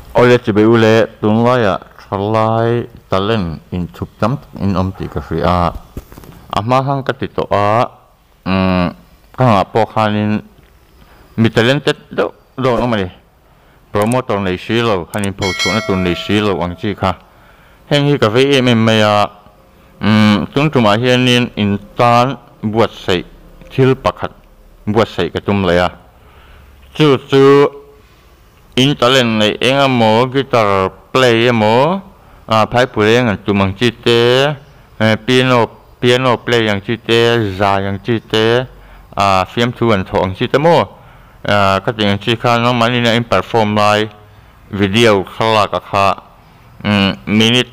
Awle chibai u le, tunlaiah thalai talent inthup tam tak in awm tih ka hria a, a hma khan ka ti tawh a, umm ka nghah pawh khanin mi talented deuh deuh an awm a ni, promoter nei si lo, han inpho chhuahna tur nei si lo ang chi kha. Heng hi ka vei em em mai a, umm tun tumah hianin in tan buatsaih thil pakhat buatsaih ka tum leh a, chu chu. In talent neih eng emaw guitar play emaw ah phaipui eng an tum ang chi te piano piano play ang chi te zai ang chi te ah fiamthu an thawh ang chi te maw ah ka tih ang chi kha nangmahni ina in perform lai video thlalak ah kha umm minute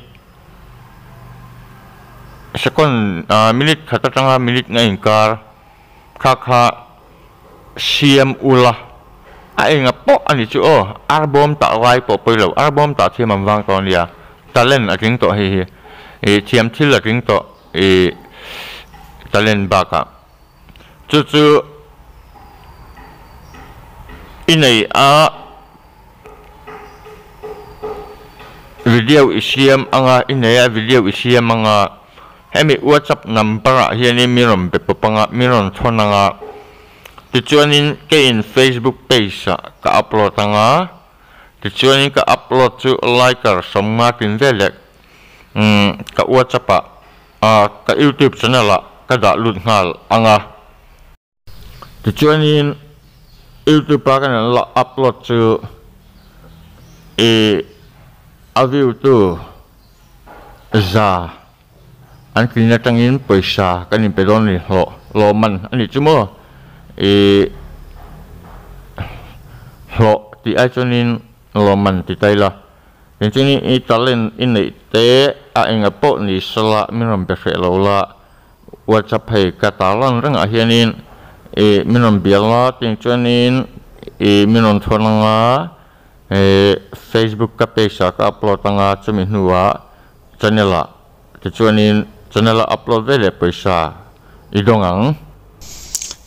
second ah minute khat atanga minute nga inkar kha kha siam ula a enga pawh a ni chu aw arbawm tah lai pawh pawi lo arbawm tah thiam an vang tawh a nia talent a tling tawh hei hi ih thiam thil a tling tawh ih talent bakah chu chu i nei a video i siam anga i nei a video i siam anga. Hemi WhatsApp number ah hianin min rawn be pawp anga, min rawn thawn anga, tichuanin keiin Facebook page ah ka upload anga, tichuanin ka upload chu liker sawmnga tin veleh umm ka WhatsApp ah ah ka YouTube channel ah ka dah lut nghal anga. Tichuanin YouTube a kan la upload chu ih a view tu za an tlin atangin pawisa kan inpe dawn a ni hlawh lawmman a nih chu maw ih hlawh tih ai chuanin lawmman ti ta ila engtin i talent i neih te a enga pawh ni sela min rawn be hreh lo la. WhatsApp hei ka tarlan rengah hianin ih min rawn bial a tiang chuanin ih min rawn thawn anga ih Facebook ka page ah ka upload anga chumi hnuah channel ah tichuanin channel a upload ve leh pawisa i dawng ang.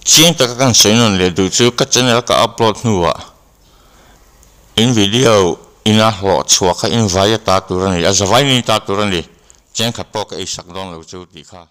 Chiang taka kan sawi nawn leh duh chu ka channel ka upload hnuah in video ina hlawh chhuah kha in vai a ta tur a ni, a zavai ni ta tur a ni, chengkhat pawh ka eisak dawn lo chu tih kha.